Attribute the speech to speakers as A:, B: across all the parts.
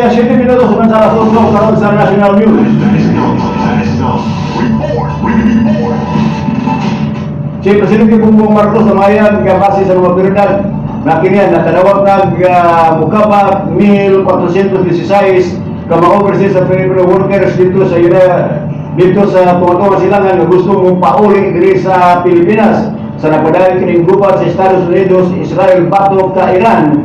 A: 7 minutos man sa alas 8 karon sa National News.
B: National, National, Report, Report.
A: Si Presidente Bongbong Marcos namayag nga base sa mga otoridad na kini nakadawat nag mukabat 1,416 ka mga overseas sa Filipino workers dito sa ira dito sa Tunga Silangan nga gusto mong pauli diri sa Pilipinas sa nagpadayon kining gubat sa Estados Unidos, Israel batok ka Iran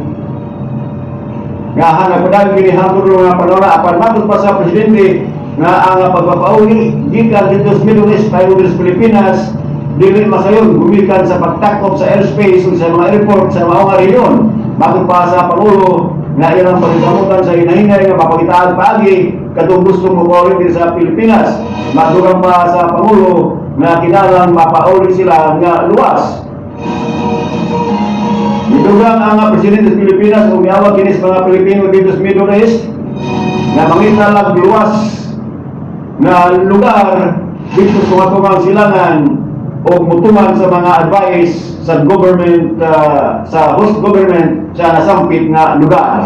A: nga nagpadayon kini hangtod nga panahon. Apan matod pa sa presidente nga ang pagpapauli gikan dito sa Middle East paingon diri sa Pilipinas dili masayon gumikan sa pagtakop sa airspace ug sa mga airport sa mao nga rehiyon. Matod pa sa pangulo nga ilang pagkamutan sa hinahinay nga mapangitaan paagi katong gusto mo pauli diri sa Pilipinas. Madugang pa sa pangulo nga kinahanglan mapauli sila nga luwas. Nidugang ang presidente sa Pilipinas ug miawag kini sa mga Pilipino dito sa Middle East nga mangita lang luwas nga lugar dito sa Tunga Silangan o mutuman sa mga advice sa government, sa host government sa nasampit nga lugar.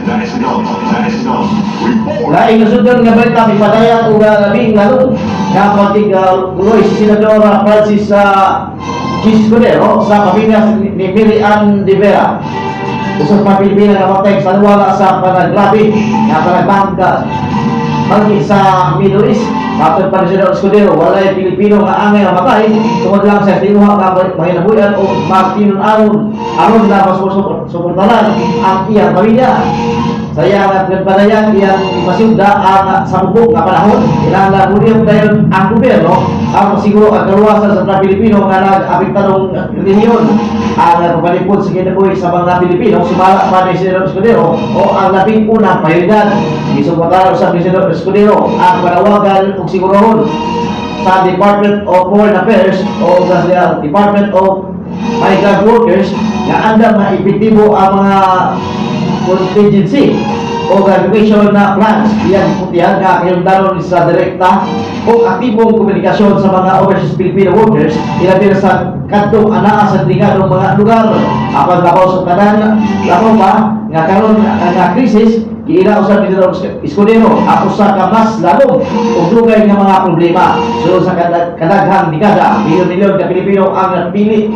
B: National, National, Report.
C: Laing nasudlan nga balita, mipadayag og labing lalong nga pagtig-uloy si Senador Francis sa Chiz Escudero sa pamilya ni Mary Ann De Vera, usa pa Pilipina nga matay sa wala sa panagrabe nga panagbangga banggi sa Middle East. Matod pa ni Senador Escudero, walay Pilipino nga angay mamatay tungod lang sa tinguha nga mahinabuyan o magtinun-aron aron na mas suportaran ang iyang pamilya. Sa iyang nagpadayag, iyang ipasugda ang sa bubok nga panahon, kinahanglan muli dayon ang gobyerno ang masiguro ang kaluwasan sa mga Pilipino nga nag-apektadong rehiyon. Ang pagpalipod sa kinabuhi sa mga Pilipino, sumala pa ni Senador Escudero, o ang labing unang prioridad. Gisuportahan usab ni Senador Escudero ang panawagan ug sigurohon sa Department of Foreign Affairs o sa Department of Migrant Workers nga andam nga epektibo ang mga contingency o evacuation na plans. Iyang putihan nga kahimtanon sa direkta o aktibong komunikasyon sa mga overseas Filipino workers, ilabi na sa kadtong anaa sa delikadong mga lugar. Apan labaw sa tanan, labaw pa nga karon nga krisis, giila usab ni Senador Escudero ang usa ka mas lalom ug dugay nga mga problema. Sulod sa kadaghang dekada, milyon-milyon ka Pilipino ang napili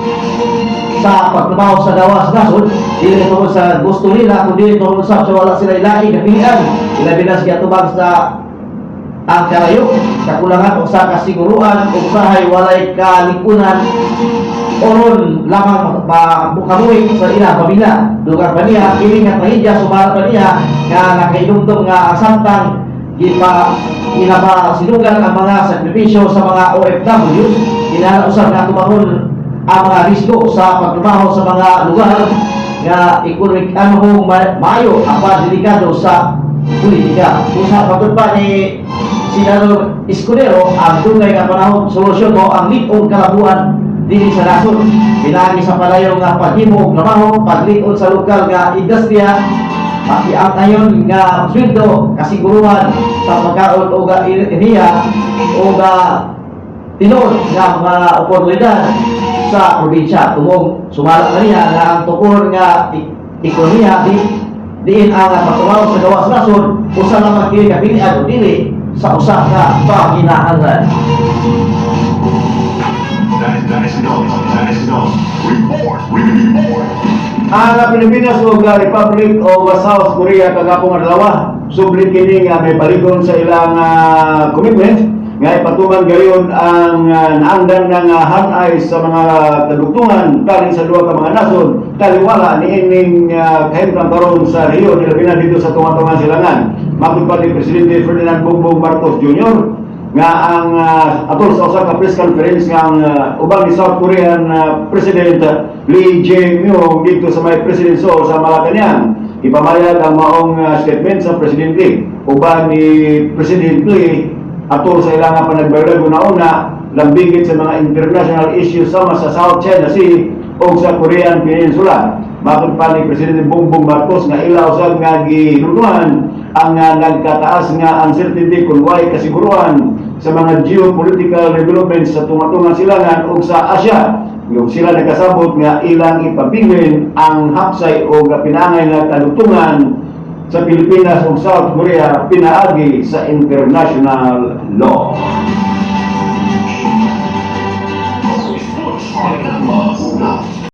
C: sa pagtrabaho sa gawas nasod, dili tungod sa gusto nila kundi tungod sa wala sila ilaing napilian, ilabi na sa giatubang sa ang kalayo, kakulangan o sa kasiguruan ug usahay walay kalingkunan oron lamang makabuhi sa ilang pamilya. Dugang pa niya, kini nga trahedya sumala pa niya nga nakainumdum nga ang samtang gipa ginapasinugan ang mga sakripisyo sa mga OFWs, kinahanglan usab nga tumangon ang mga risgo sa pagtrabaho sa mga lugar nga economic ano maayo apan delikado sa politika. Usa patod pa ni Senador Escudero, ang dugay nga panahon solusyon mo ang lig-ong kalabuan dinhi sa nasod pinaagi sa padayon nga paghimo og trabaho, paglig-on sa lokal nga industriya, pati ang ayon nga sweldo, kasiguruhan sa pagkaon o ga enerhiya o ga tinuod nga mga oportunidad sa probinsya. Tumong sumala kaniya nga ang tukor nga ekonomiya di diin ang pagtrabaho sa gawas nasod usa lamang kini kapilian o dili sa usa ka panginahanglan.
B: National, National, Report, Report.
A: Ang Pilipinas ug Republic of South Korea kagapong adlaw subli kini nga may baligon sa ilang commitment nga ipatuman gayon ang naangdan ng hanay sa mga kadugtungan taling sa duha ka mga nasod taliwala niining kahimtang karon sa rehiyon, ilabi na dito sa Tunga-Tunga Silangan. Matod pa ni Presidente Ferdinand Bongbong Marcos Jr. nga ang atol sa usa ka press conference nga ang uban ni South Korean President Lee Jae-myung dito sa may President Hall sa Malacañang. Ipamayag ang maong statement sa Presidente uban ni President Lee atol sa ilang panagbaylag una-una lambigit sa mga international issues sama sa South China Sea o sa Korean Peninsula. Matod pa ni Presidente Bongbong Marcos nga ila usab nga gihinungdan ang nagkataas nga uncertainty kung way kasiguruhan sa mga geopolitical developments sa Tunga-Tunga Silangan o sa Asia. Yung sila nagkasabot nga ilang ipabilin ang hapsay o pinaangay nga kalutungan sa Pilipinas ug South Korea pinaagi sa international law.